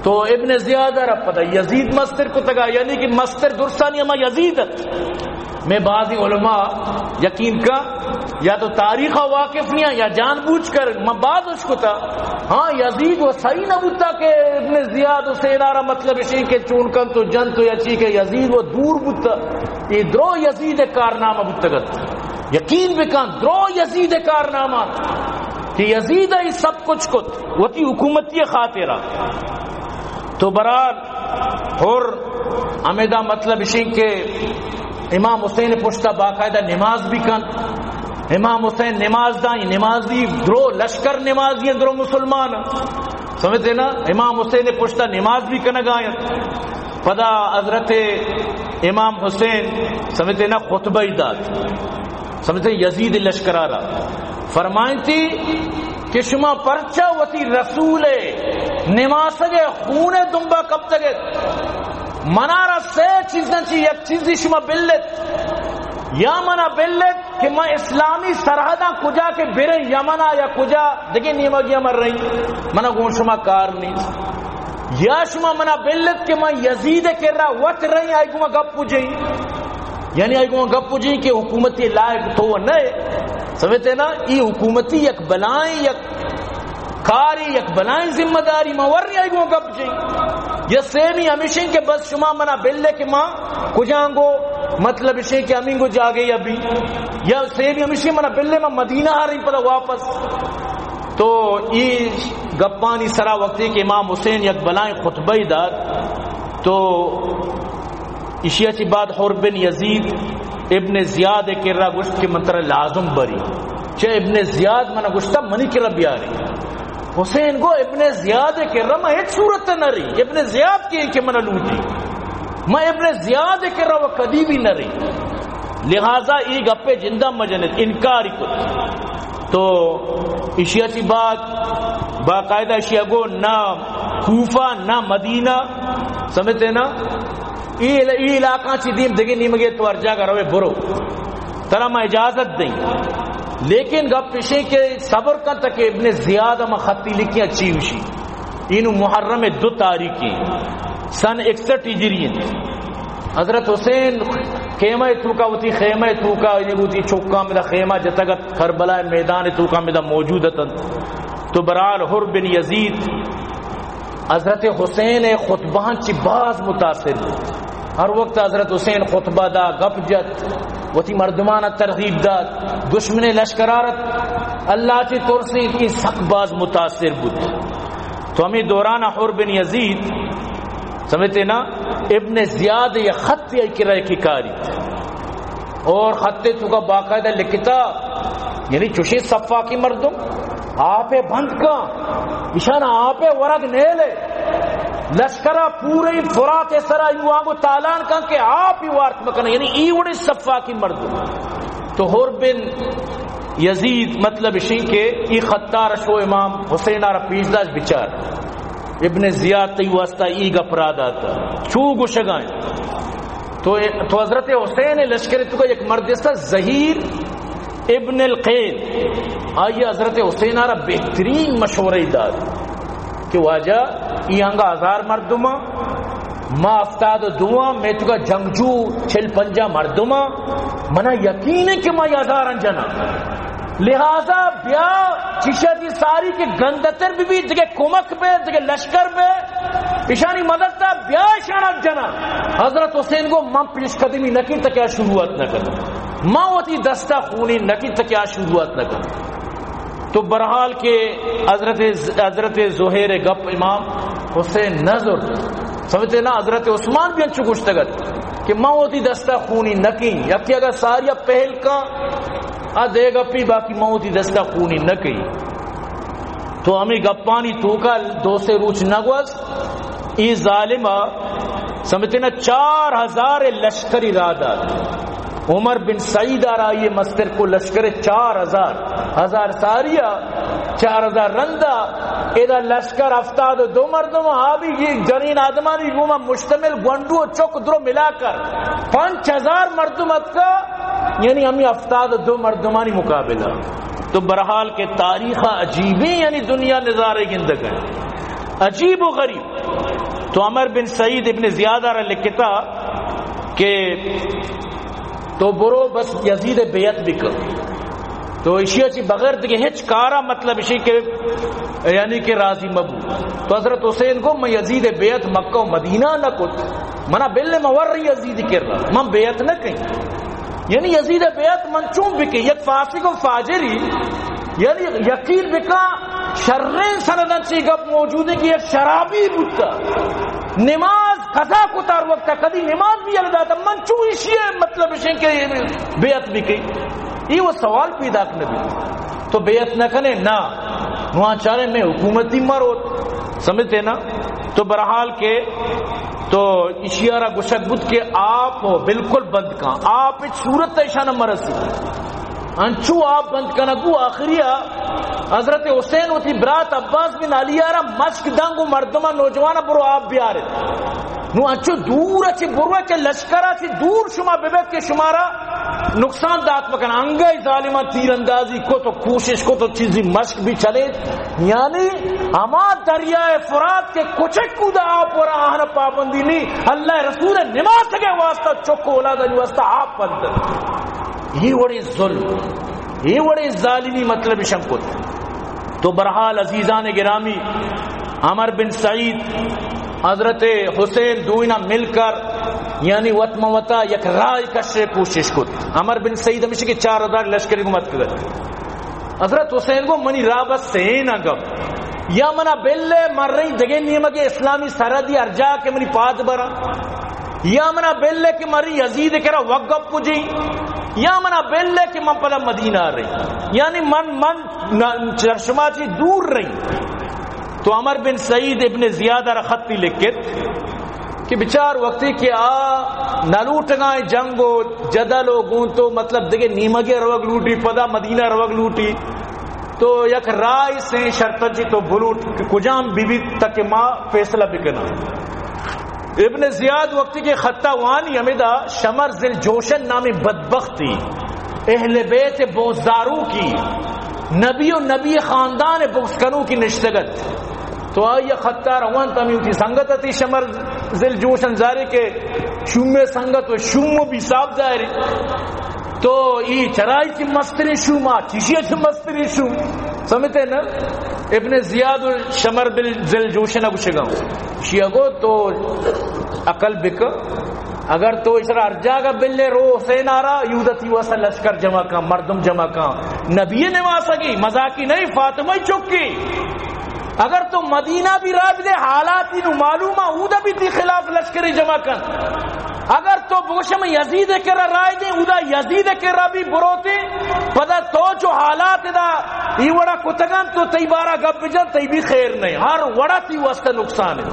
تو ابن زیاد را پدا یزید مستر کتگا، یعنی کہ مستر درسانی ہما یزید ات۔ میں بعضی علماء یقین کا یا تو تاریخ ءَ واقف نیاں یا جان بوجھ کر من باز اشکتا۔ ہاں، یزید و صحیح نہ بوتا کہ ابن زیاد حسین آرا مطلب اشیں کہ چون کن تو جن تو یا چی کہ یزید و دور بوتا۔ یہ درو یزید کارنامہ بوتگت۔ یقین بکن، درو یزید کارنامہ کہ یزید ای سب کچھ کت وتی حکومتی خاطرہ۔ تو برحال ہر ہمیدا مطلب اشیں کہ امام حسین پشتا باقاعدہ نماز بھی کن۔ امام حسین نماز دائیں، نمازی درو لشکر نمازی ہیں، درو مسلمان۔ سمجھتے نا؟ امام حسین پشتا نماز بھی کنگا ہیں۔ پدا حضرت امام حسین سمجھتے نا خطبہ ہی داد۔ سمجھتے یزید لشکرارا فرمائیں تھی کہ شما پرچا وتی رسول نماسگ خون دنبا کپتگت؟ منارا سے چیزاں چی یک چیزی شما بلت، یا منا بلت کہ من اسلامی سرحداں کجا کہ بریں، یمنا یا کجا دگہ نیمگی من رہیں، منا گون شما کار نہیں۔ یا شما منا بلت کہ من یزید کرا وت رہیں، آئی گون گپ جئی۔ یعنی آئی گون گپ جئی کہ حکومتی لائق تو نہ۔ سمجھتے نا؟ ای حکومتی یک بلائیں یک کاری، یک بلائیں ذمہ داری، ما ورنی آئی گون گپ جئی۔ یا سیمی ہمیشیں کہ بس شما منا بلے کہ ما کجانگو، مطلب اشیں کہ ہمینگو جاگے یا بھی۔ یا سیمی ہمیشیں منا بلے ما مدینہ آ رہی پدا واپس۔ تو ای گپانی سرا وقتی کہ امام حسین یک بلائیں خطبہ ہی داد، تو ایشی ءَ چہ بعد حر بن یزید ابن زیاد ءِ کرا گوشت کہ من ترا لازم بری۔ چہ ابن زیاد منا گوشتا منی کرا بیاری۔ حسین گو ابن زیاد ءِ کرا من ہچ صورت نہ رہی۔ ابن زیاد کے کہ منا لوٹی؟ من ابن زیاد ءِ کرا و کدی بھی نہ رہی۔ لہذا ای گپے جندا مجنت، انکاری کت۔ تو ایشی ءَ چہ بعد باقاعدہ ایشی ءَ گو نہ کوفہ نہ مدینہ، سمجھتے نا؟ ای علا-، ای علاقہ چی دیم دگہ نیمگے تو ہر جاگہ روے برو، ترا ما اجازت دیں۔ لیکن گپ اشیں کہ صبر کن تک ابن زیاد ہم خطی لکھیں اچھی ہوشی۔ اینو محرم دو تاریخی سن اکسٹھ ہجری انت۔ حضرت حسین خیمہ توکا، وتی خیمہ توکا، یہ وتی چوکا میں دا خیمہ جتگت کربلا میدان توکا میں دا موجود اتنت۔ تو برحال حر بن یزید حضرت حسین ءِ خطبہاں چی باز متاثر بوت۔ ہر وقت حضرت حسین خطبہ دا، گپ جت، وتی مردمان ترغیب دات، دشمن لشکرارت اللہ چی ترسیں کہ سک باز متاثر بوت۔ تو ہمیں دوران حر بن یزید سمجھتے نا، ابن زیاد یہ خط ءِ کرا کی کاری اور خط توکا باقاعدہ لکھتا، یعنی چوشیں صفاقی مردم آپ ءَ بند کن، ایشان آپ ءَ ورگ نیلے، لشکرا پورے فرات ءِ سرا یوانگو تالان کن کہ آپ ہی وارت مکن، یعنی ای وڑے صفاقی مردم۔ تو حر بن یزید مطلب اشیں کہ ای خطار شو امام حسین آرا پیش داشت بچار۔ ابن زیاد تئی واسطہ ای گپ را داتا۔ چو گوشگائیں۔ تو، تو حضرت حسین لشکر توکا یک مرد استا زہیر ابن القین۔ آئی حضرت حسین آرا بہترین مشورہ داد کہ واجہ ای انگا ہزار مردم، ما ہفتاد و دو، میں توکا جنگجو چل پنجا مردم، منا یقین ہے کہ ما ہزاراں جنا۔ لہذا بیا چشا دی ساری کہ گندتر بی بی، دگہ کمک بے، دگہ لشکر بے، اشانی مدد تا بیا اشانا جنا۔ حضرت حسین گو من پیش قدمی نکی تکیا شروعات نکن، من وتی دستا خونی نکی تکیا شروعات نکن۔ تو برحال کہ حضرت، حضرت زہیر گپ امام حسین نظر سمجھتے نا، حضرت عثمان بھی انچو گوشتگت کہ من وتی دستا خونی نکی، یکی اگر ساریا پہل کا، آ دے گپی، باقی من وتی دستا خونی نکی۔ تو ہمیں گپانی توکا دو سے روچ نہ گوست، ای ظالم سمجھتے نا چار ہزار لشکری را دات۔ عمر بن سعید آرا یہ مستر کو لشکر چار ہزار، ہزار ساریا، چار ہزار رندا، ادا لشکر ہفتاد و دو مردم، آ بھی یہ جنین آدمانی گوما مشتمل، گونڈو و چک درو ملا کر پنچ ہزار مردم اتکا، یعنی ہمیں ہفتاد و دو مردمانی مقابلہ۔ تو برحال کہ تاریخ عجیبیں، یعنی دنیا نظارے گندگ ہے، عجیب و غریب۔ تو عمر بن سعید ابن زیاد آرا لکھتا کہ تو برو بس یزید بیعت بکن۔ تو ایشی ءَ چہ بغیر دگہ ہچ کارا مطلب ایشی کہ یعنی کہ راضی مبو۔ تو حضرت حسین گو من یزید بیعت مکہ و مدینہ نہ کت، منا بل من ور یزید کرا، من بیعت نہ کئی۔ یعنی یزید بیعت من چون بکئی؟ یک فاسق و فاجری، یعنی یقین بکا شرین سندن چی گپ موجود ہے کہ یک شرابی بوتا، نماز قضا کتا ہر وقت، کدی نماز بھی یل داتا، من چون ایشی مطلب ایشی کہ بیعت بکئی؟ یہ وہ سوال پیدا نہ بی۔ تو بیعت نہ کنے؟ نا۔ نواں چارے میں حکومتی مروت، سمجھتے نا؟ تو برحال کے تو ایشی ءَ را گوشگ بوت کہ آپ بالکل بند کن، آپ ہچ صورت ءَ ایشان مرسی۔ انچو آپ بند کنگ بو، آخری ءَ حضرت حسین وتی برات عباس بن علی ءَ را مشک دنگ و مردم نوجوان برو آپ بیارت۔ نو انچو دور چہ برو کہ لشکر چہ دور شما ببیت کہ شمارا نقصان دات مکن۔ انگہ ظالمان تیر اندازی کو تو کوشش کو تو چیزی مشک بھی چلے، یعنی ہما دریائے فرات کہ کچک کو دا آپ ورا آہن پابندی نی، اللہ رسول نماز کے واسطہ، چک اولاد واسطہ آپ بند۔ یہ وڑی ظلم، یہ وڑی ظالمی مطلب شم کو۔ تو برحال عزیزان گرامی، عمر بن سعید حضرت حسین دوئینا مل کر یعنی وت ما وتا یک راہ کشے کوشش کت۔ عمر بن سعید ہمیشہ کہ چار ہزار لشکری گمت کت۔ حضرت حسین گو منی راہ بس سین گپ، یا منا بل مرئی دگے نیمگے اسلامی سرحدی ہر جا کہ منی پاد برا، یا منا بل کہ مری یزید کرا وگپ پجی، یا منا بل کہ من پدا مدینہ رہی، یعنی من، من نہ، شما چی دور رہی۔ تو عمر بن سعید ابن زیاد ءَ را خطی لکھت کہ بچار وقتی کہ آ نہ لوٹگائیں جنگ و جدل و گون تو مطلب دگہ نیمگے روگ لوٹی، پدا مدینہ روگ لوٹی، تو یک راہ سے شرط چی تو بلوٹ کہ کجام بی بی تک ما فیصلہ بکناں۔ ابن زیاد وقتی کہ خطہ وانی ہمدا شمر ذی الجوشن نامی بدبختی، اہل بیت بغضدارو کی، نبی و نبی خاندان بغض کنو کی نشتگت۔ تو آئی خطہ روان تمی ہوتی سنگت تی شمر ذی الجوشن زاری کے شوم سنگت و شوم بھی صاحب ظاہری۔ تو ای چرائی کی مستری شوم، آ چیشی اچھ مستری شوم۔ سمجھتے نا؟ ابن زیاد و شمر بن ذی الجوشن گوشگا۔ شیعہ گو تو عقل بک، اگر تو اس را ہر جاگہ بلے رو حسین آرا، یودتی واسا لشکر جمع کن، مردم جمع کن۔ نبی نماسگی، مزاکی نہیں، فاطمہ چکی۔ اگر تو مدینہ بھی راہ دے، حالات نو معلوم ہے، اودا بھی تی خلاف لشکر جمع کن۔ اگر تو بگوشم یزید کرا رائے دیں، اودا یزید کرا بھی بروتے، پدا تو جو حالات دا ای وڑا کتگن تو تئی بارا گپ بجن، تئی بھی خیر نہیں، ہر وڑا تی واسطہ نقصان ہے۔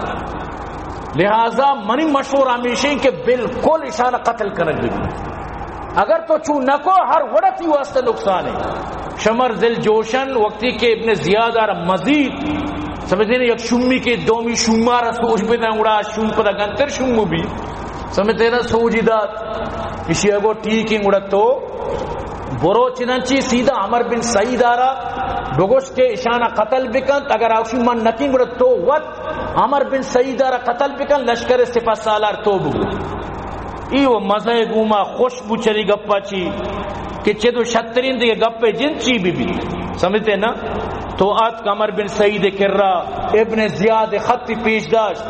لہذا منی مشورہ ہمیشہ ہیں کہ بالکل اشان قتل کنگ بی۔ اگر تو چو نکو، ہر وڑا تی واسطہ نقصان ہے۔ شمر ذی الجوشن وقتی کہ ابن زیاد آر مزید سمجھتے ہیں، یک شومی کے دومی شومار سوچ بے دیں، گڑا شوم پدا گنتر شوم بھی سمجھتے ہیں نا، سوجی دات۔ اسی اگو ٹھیک ہے، گڑا تو برو چنانچہ سیدھا عمر بن سعید آرا بگوش کہ اشانا قتل بکنت، اگر آوشی من نکیں گڑا تو وت عمر بن سعید آرا قتل بکن، لشکر سپہ سالار تو بگو۔ ای و مزہ گوما خوش بو چری گپا چی کہ چہ دو شترین دیگہ گپے جند چی بی بی۔ سمجھتے نا؟ تو آتک عمر بن سعید کرا، ابن زیاد خط پیش داشت۔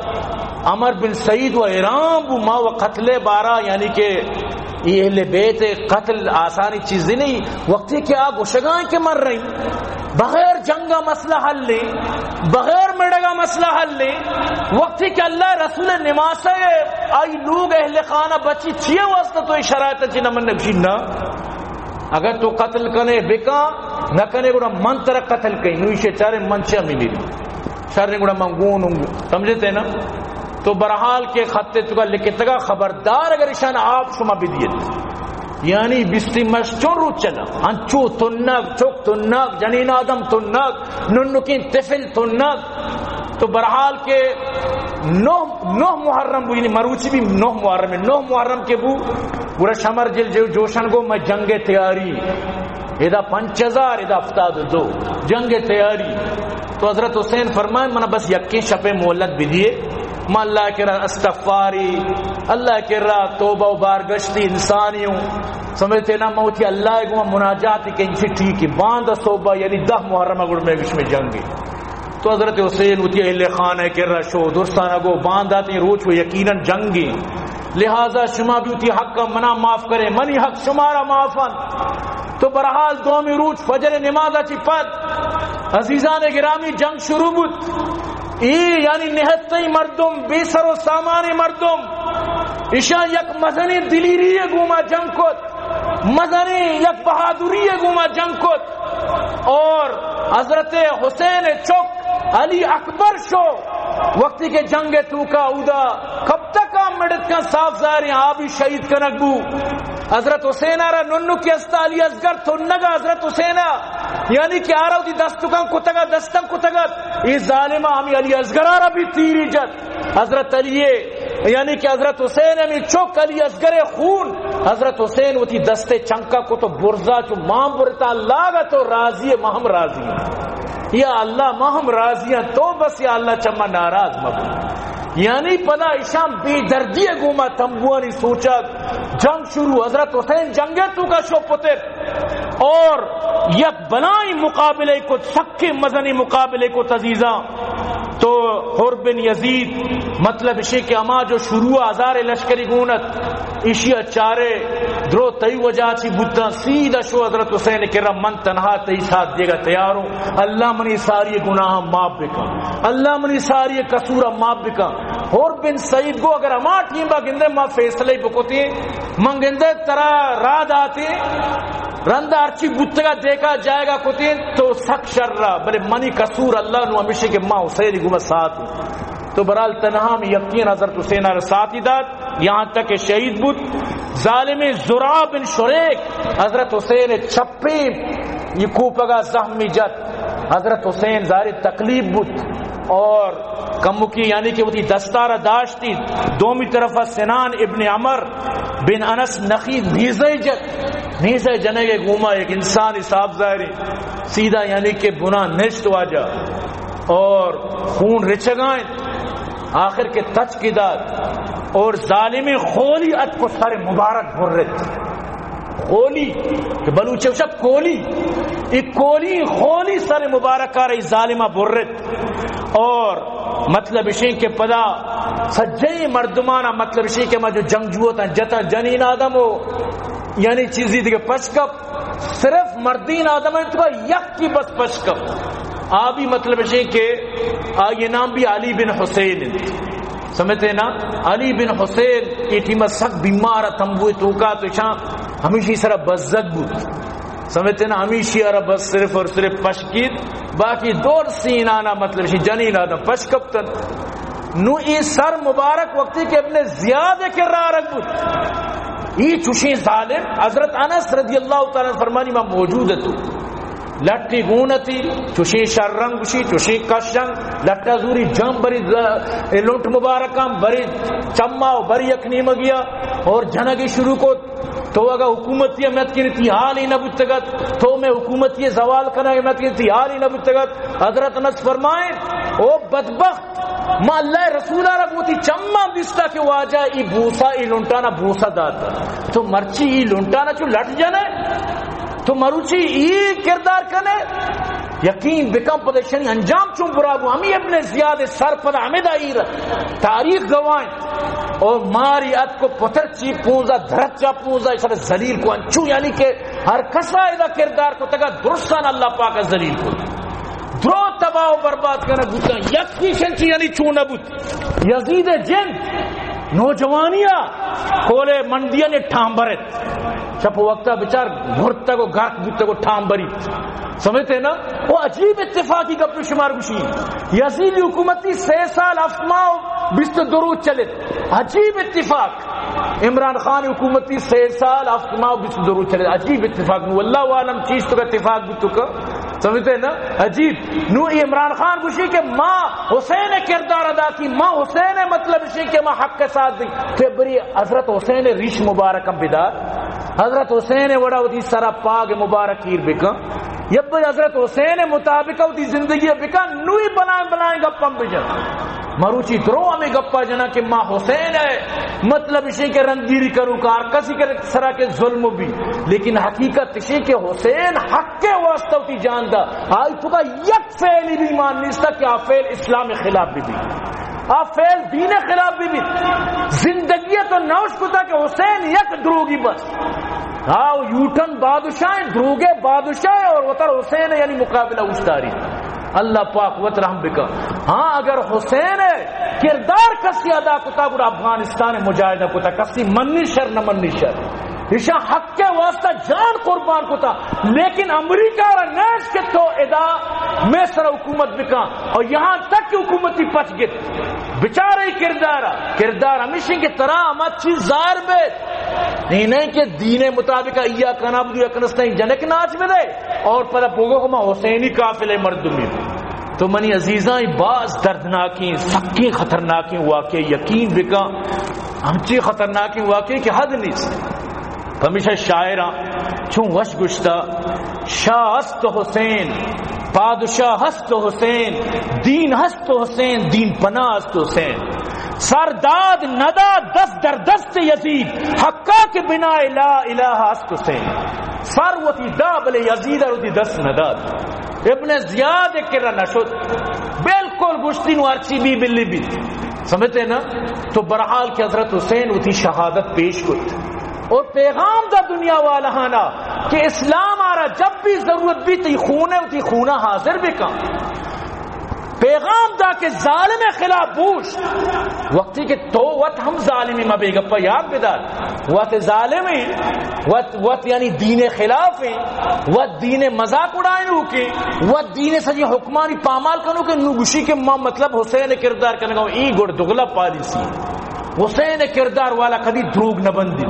عمر بن سعید و حیران بو، ما و قتل بارا، یعنی کہ یہ اہل بیت قتل آسانی چیز نہیں۔ وقتی کہ آ گوشگاں کہ من رہی، بغیر جنگا مسئلہ حل لے، بغیر مڑگا مسئلہ حل لے، وقتی کہ اللہ رسول نماسے آئی لوگ اہل خانہ بچی چیئے واسطہ تو یہ شرائط چی نہ من نبشی نہ۔ اگر تو قتل کنے بکا، نہ کنے گڑا من ترا قتل کئی، نو ایشے چارے من چیا ملی۔ شر گڑا من گون ہوں، سمجھتے نا؟ تو برحال کے خط تگا لکھتگا، خبردار اگر اشان آپ شما بدیت، یعنی بیستی مش چون روچ چلا، انچو تنگ، چک تنگ، جنین آدم تنگ، ننکین طفل تنگ۔ تو برحال کے نو، نو محرم بو، یعنی مروچی بھی نو محرم ہے، نو محرم کے بو، گڑا شمر ذی الجوشن گو میں جنگ تیاری، ادا پنچ ہزار، ادا ہفتاد و دو، جنگ تیاری۔ تو حضرت حسین فرمائے، منا بس یکیں شپے مہلت بدیے، ما اللہ کرا استغفاری، اللہ کرا توبہ و بارگشتی انسانی ہوں۔ سمجھتے نا، من وتی اللہ ء گوں مناجات کہ انچی ٹھیک ہے، باند صوبہ یعنی دہ محرم ء گڑ میں گش میں جنگ ہے۔ تو حضرت حسین وتی اہل خانہ ء کرا شو، درسان ء گو باند آتیں روچ و یقیناً جنگ ہے، لہذا شما بھی وتی حق ء منا معاف کرے، منی حق شمارا معاف انت۔ تو برحال دومی روچ فجر نماز ء چی پد عزیزان گرامی جنگ شروع بوت۔ اے یعنی نہتئی مردم، بے سر و سامانی مردم، ایشاں یک مزنیں دلیری ء گوما جنگ کت، مزنیں یک بہادری ء گوما جنگ کت۔ اور حضرت حسین چک علی اکبر شو، وقتی کہ جنگ توکا اودا کب تک مڑت کن صاف ظاہر ہیں، آ بھی شہید کنگ بو۔ حضرت حسین ء را ننو کہ استا علی اصغر تنگا حضرت حسین ء، یعنی کہ آ را وتی دستکاں کتگ ات، دستاں کتگ ات، اے ظالم ء ہمیں علی اصغر ء را بھی تیری جت۔ حضرت علی ء، یعنی کہ حضرت حسین ہمیں چک علی اصغر ء خون، حضرت حسین وتی دست ء چنکا کت و برزا چو مان برتا لاگ ات و راضی ء، ما ہم راضی ہیں۔ یا اللہ، ما ہم راضی ہیں، تو بس یا اللہ چما ناراض مبو۔ یعنی پدا ایشاں بے دردی ء گوما تمبوانی سوچگ، جنگ شروع، حضرت حسین جنگ ء توکا شو پتر اور یک بلائیں مقابلے کت، سکیں مزنیں مقابلے کت عزیزاں۔ تو حر بن یزید، مطلب اشی کہ ہما جو شروع ہزار لشکری گون ات، ایشی ء چارے درو تئی وجہ چی بوتاں، سیدھا شو حضرت حسین کرا، من تنہا تئی ساتھ دیگا تیار ہوں، اللہ منی ساری گناہ معاف بکن، اللہ منی ساری قصور معاف بکن۔ حر بن سعید گو اگر ہما ٹیم با گندے ما فیصلہ بکتیں، من گندے ترا راہ داتیں، رند ہرچی بوتگا دیکھا جائے گا کتیں تو سک شر را، بلے منی قصور اللہ نو ہمیشہ کہ ما حسین گو ساتھ ہوں۔ تو برحال تنہا ہم یقین حضرت حسین ء را ساتھی دات، یہاں تک کہ شہید بوت۔ ظالم زرع بن شریک حضرت حسین چپیں یہ کوپگا زخمی جت۔ حضرت حسین ظاہر تکلیف بوت اور کمکی یعنی کہ وتی دستار داشتی۔ دومی طرف سنان ابن عمر بن انس نخی نیزہ جت۔ نیزہ جنگ گوما ایک انسان حساب ظاہری سیدھا یعنی کہ بنا نشت واجہ اور خون رچگائیں۔ آخر کہ تچکی دات اور ظالمی خولی ات کو سر مبارک برت۔ خولی کہ بلوچ شب کولی، ایک کولی خولی سر مبارک آ رہی ظالمہ برت۔ اور مطلب اشیں کہ پدا سجے مردمانا مطلب اشیں کہ ما جو جنگجو تاں جتاں جنین آدم ہو یعنی چیزی دیگہ پشکپ صرف مردین آدم انت، تو یک کی بس پشکپ۔ آ بھی مطلب اشیں کہ آئی نام بھی علی بن حسین انت۔ سمجھتے نا؟ علی بن حسین یہ ٹیم سک بیمار تمبوئے توکا تو شاں ہمیشی سرا بزگ بود۔ سمجھتے نا؟ ہمیشی ارا بس صرف اور صرف پشکیت، باقی دور سینانا مطلب اشیں جنین آدم پشکپتن۔ نو اے سر مبارک وقتی کہ ابن زیاد ء کرا آرگ بوت، اے چوشیں ظالم، حضرت انس رضی اللہ تعالی عنہ فرمانی ما موجود اتو، لٹی گون اتی، چوشیں شر رنگ گوشی، چوشیں کش رنگ، لٹا زوری جم بری ز-، اے لنٹ مبارکاں بری چما و بری یک نیمگیا اور جنگی شروع کو۔ تو اگا حکومتی مت کنی تی حال ہی نہ بوتگت، تو میں حکومتی زوال کنا مت کنی تی حال ہی نہ بوتگت۔ حضرت انس فرمائیں، او بدبخت، ما اللہ رسول را بوتی چماں دیستا کہ واجہ ای بوسا، ای لنٹانا بوسا دات۔ تو مرچی ای لنٹانا چو لٹ جنے، تو مروچی ای کردار کنے، یقین بکن پدشنی انجام چون برا بو۔ ہمی ابن زیاد سر پدا ہمیں دائیر تاریخ گواہیں۔ او ماری ات کو پتر چی پونزا، درچا پونزا، ایسا ذلیل کو انچو، یعنی کہ ہر کسا ادا کردار کو تگا درستان اللہ پاک ذلیل کو۔ درو تباہ و برباد کنگ بوتاں، یک پیشن چی یعنی چون نہ بوت۔ یزید جند نوجوانیا کولے منڈیا نے ٹھامبرت۔ شپ وقتا بچار گھرتگ و گرک بوتگ و ٹھامبری۔ سمجھتے نا؟ وہ عجیب اتفاقی گپ شمار گوشی۔ یزید حکومتی سے سال ہفت ماہ و بیست و دو روز چلت۔ عجیب اتفاق۔ عمران خان حکومتی سے سال ہفت ماہ و بیست و دو روز چلت۔ عجیب اتفاق۔ نو اللہ عالم چیز تو کا اتفاق بھی تو کا۔ سمجھتے ہیں نا؟ عجیب۔ نو عمران خان گوشی کہ ما حسین کردار ادا کی، ما حسین مطلب اسی کہ ما حق کے ساتھ دی۔ کہ بری حضرت حسین ریش مبارک ہم بدار۔ حضرت حسین وڑا وتی سرا پاگ مبارک ایر بکن۔ یا بری حضرت حسین مطابق وتی زندگی بکن، نوی بلائیں بلائیں گپ ہم بجن۔ مروچی درو ہمیں گپا جنا کہ ما حسین ہے، مطلب اشی کہ رندگیری کنوکا ہر کسی کے سرا کہ ظلم بی، لیکن حقیقت اشی کہ حسین حق کے واسطہ وتی جان دا۔ آئی توکا یک فعلی بی ایمان نیستا کہ آ فعل اسلام خلاف بی بی، آ فعل دین خلاف بی بی۔ زندگی تو نوش کتا کہ حسین یک دروگی بس۔ ہاں، یوٹن بادشاہ ہیں، دروگے بادشاہ ہیں اور وتر حسین ہے، یعنی مقابلہ اوشتاری۔ اللہ پاک وت رحم بکا۔ ہاں، اگر حسین ہے کردار کسی ادا کتا، گڑا افغانستان مجاہدہ کتا، کسی منی شر نہ منی شر۔ ایشاں حق کے واسطہ جان قربان کتا، لیکن امریکہ را نیش کہ تو ادا مصر حکومت بکا اور یہاں تک کہ حکومتی پچ گت۔ بچارے کردارا، کردار ہمیشی کہ ترا ہما چیز ظاہر بیت۔ نہیں، نہیں کہ دین مطابق ایاک نعبد و ایاک نستعین جنک ناچ بدے اور پدا بوگو کہ ما حسینی قافلے مردمی۔ تو منی عزیزاں، اے باز دردناکیں، سکیں خطرناکیں واقعے، یقین بکن، ہمچی خطرناکیں واقعے کہ حد نیست۔ پمیشا شاعراں چون وش گشتا، شاہ است حسین، پادشاہ است حسین، دین است حسین، دین پناہ است حسین۔ سر داد نداد دست در دست یزید، حقا کہ بنائے لا الہ است حسین۔ سر وتی دا بلے یزید ء وتی دست نداد۔ ابن زیاد ء کرا نشد۔ بالکل گشتی نو ہرچی بی بلی بی۔ سمجھتے نا؟ تو برحال کہ حضرت حسین وتی شہادت پیش کت اور پیغام دا دنیا والانا کہ اسلام آرا جب بھی ضرورت بی تئی خون ہے، وتی خونا حاضر بکن۔ پیغام دا کہ ظالم خلاف بوش، وقتی کہ تو وت ہم ظالمی، ما بے گپا یاد بدار، وت ظالم ہیں، وت، وت یعنی دین خلاف ہیں، وت دین مذاق اڑائیں ہو کے، وت دین سجی حکمانی پامال کنو کہ نو گشی کہ ما مطلب حسین کردار کنگا ہوں، ای گڑ دگلا پالیسی۔ حسین کردار والا کدی دروگ نہ بندی،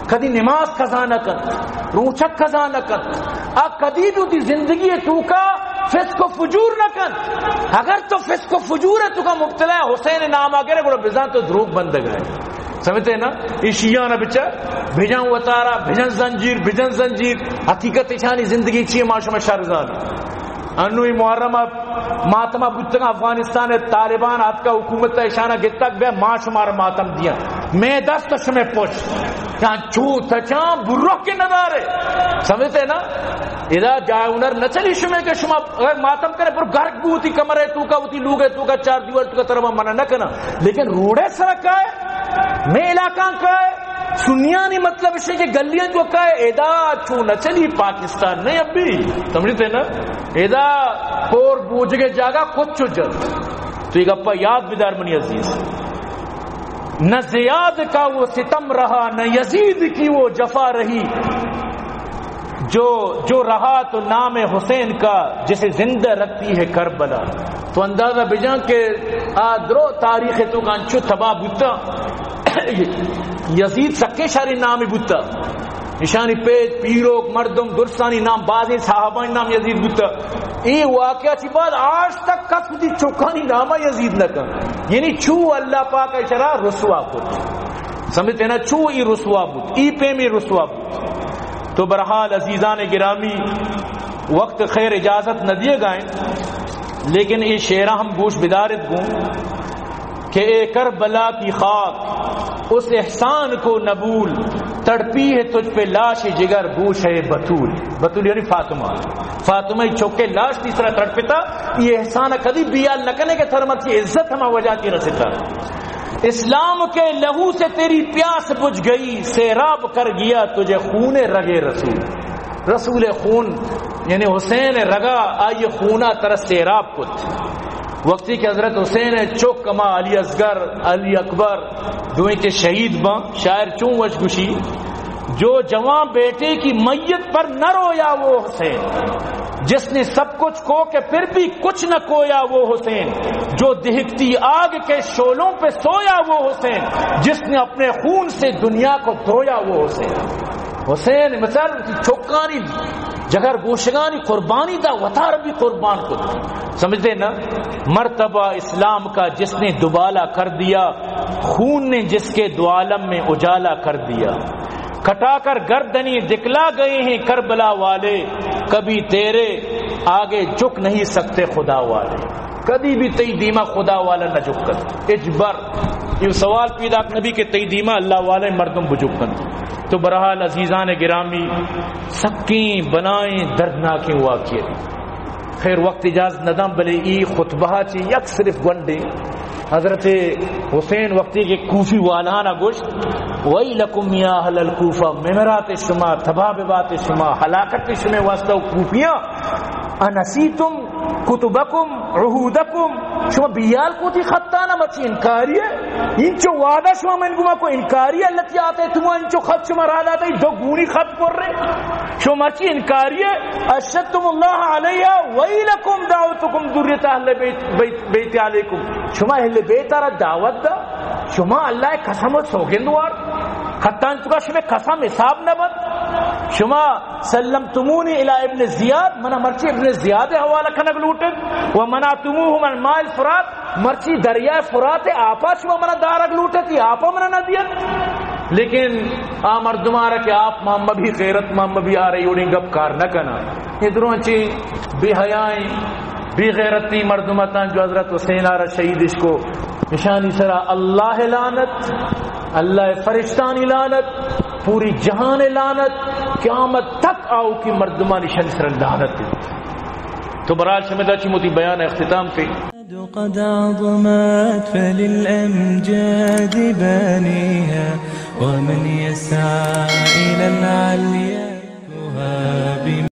کدی نماز قضا نہ کنت، روچک قضا نہ کنت، آ کدی بھی وتی زندگی توکا فسق و فجور نہ کنت۔ اگر تو فسق و فجور توکا مبتلا ہے، حسین نام آ گرے، گڑا بزان تو دروگ بندگ ہے۔ سمجھتے ہیں نا؟ ای شیعہ نا بچا بھجن وتارا، بھجن زنجیر، بھجن زنجیر۔ حقیقت ایشانی زندگی چی ہے، ما شما شر زان۔ انو ای محرم ماتما بوتگاں، افغانستان ء طالبان آتکا حکومت ء اشانا گتگ، بیا ما شمارا ماتم دیاں، مئے دست ء شمئے پشت۔ چاں چو تچاں برو کہ ندارے۔ سمجھتے نا؟ ادا جائے ہنر نہ چلی شمئے کہ شما اگر ماتم کرے، پر گرک بوتی کمرے توکا، وتی لوگے توکا، چار دیوار توکا، ترا منع نہ کنا، لیکن روڑے سرا کائے، مئے علاقہ کائے، سنیانی مطلب اشے کہ گلیاں جو کائے، ادا چو نہ چلی، پاکستان نہیں ابھی۔ سمجھتے نا؟ ادا کور بوجگے جاگا کچ و جت۔ تو یہ گپا یاد بدار منی عزیز۔ نہ زیاد کا وہ ستم رہا، نہ یزید کی وہ جفا رہی۔ جو، جو رہا تو نام حسین کا، جسے زندہ رکھتی ہے کربلا۔ تو اندازہ بجان کہ آ درو تاریخ توکا انچو تباہ بوتا۔ یزید سکیں شری نامی بوتا۔ نشانی پیج، پیروک، مردم، درسانی نام، بازیں صحابانی نام یزید بوتا۔ اے واقعہ چی بعد آج تک کس وتی چکانی نام یزید نہ کن۔ یعنی چو اللہ پاک اشرا رسوا کت۔ سمجھتے نا؟ چو ای رسوا بوت، ای پیمی رسوا بوت۔ تو برحال عزیزان گرامی، وقت خیر اجازت نہ دیے گائیں، لیکن اے شعرہ ہم گوش بدارت گوں کہ اے کربلا کی خاک، اس احسان کو نہ بھول، تڑپی ہے تجھ پہ لاش جگر گوش ہے بتول۔ بتول یعنی فاطمہ۔ فاطمہ چوکے لاش تیسرا تڑپتا، یہ احسان کدی بیال نہ کنے کہ تھر مرچی عزت ہما وجہ کی رستا۔ اسلام کے لہو سے تیری پیاس بجھ گئی، سیراب کر گیا تجھے خون رگ رسول۔ رسول خون، یعنی حسین رگا، آئی خونا ترا سیراب کت۔ وقتی کہ حضرت حسین چک ہما علی اصغر، علی اکبر، دوئیں کے شہید باں، شاعر چون وش گشی، جو جوان بیٹے کی میت پر نہ رویا وہ حسین، جس نے سب کچھ کھو کے پھر بھی کچھ نہ کھویا وہ حسین، جو دہکتی آگ کے شعلوں پہ سویا وہ حسین، جس نے اپنے خون سے دنیا کو دھویا وہ حسین۔ حسین مثال چکانی جگر گوشگانی قربانی دا وتار بھی قربان کت۔ سمجھتے نا؟ مرتبہ اسلام کا جس نے دوبالا کر دیا، خون نے جس کے دو عالم میں اجالا کر دیا۔ کٹا کر گردنیں دکھلا گئے ہیں کربلا والے، کبھی تیرے آگے جھک نہیں سکتے خدا والے۔ کدی بھی تئی دیما خدا والا نہ جھکت۔ اجبر یہ سوال پیداک نبی کہ تئی دیما اللہ والے مردم بجوک کنت۔ تو بہرحال عزیزان گرامی، سکیں بلائیں دردناکیں واقعے۔ خیر، وقت اجازت نداں، بلے ای خطبہ چی یک صرف گونڈے حضرت حسین وقتی کہ کوفی والانا گوشت، ویلکم یا اہل الکوفہ، ممرات شما، تباہ بات شما، ہلاکت شما واسطہ و کوفیاں، انسیتم کتبکم عہودکم، شما بیال کو تئی خطانا، مرچی انکاری ہے؟ انچو وعدہ شما من گما کو انکاری ہے؟ التی آتیتم، انچو خط شما را داتا، دو گونی خط پر رہے، شما مرچی انکاری ہے؟ اشہدتم اللہ علیہ، ویلکم دعوتکم ذریت اہل بیت، بیت، بیت علیکم، شما اہل بیت را دعوت دا، شما اللہ قسم و سوگند وار، خطان چکا شما قسم حساب نہ بند، شما سلمتمونی الی ابن زیاد، منا مرچی ابن زیاد حوالہ کنگ لوٹت، و منعتموہ من ماء الفرات، مرچی دریائے فرات آپا شما منا دارگ لوٹت، یہ آپا منا نہ دیت۔ لیکن آ مردمارا کہ آپ ما مبی، غیرت ما مبی، آ رہی اوڑیں گپ کار نہ کنا۔ یہ درو انچیں بے حیائیں، بے غیرتیں مردم اتاں جو حضرت حسین آرا شہیدش کو، اشانی سرا اللہ لعنت، اللہ فرشتانی لعنت، پوری جہان لعنت، قیامت تک آؤکی مردمانی شن سر لعنت۔ تو برحال شمدا چی موتی بیان اختتام پہ۔ قد عظمت فللأمجاد بانيها، ومن يسعى إلى العليا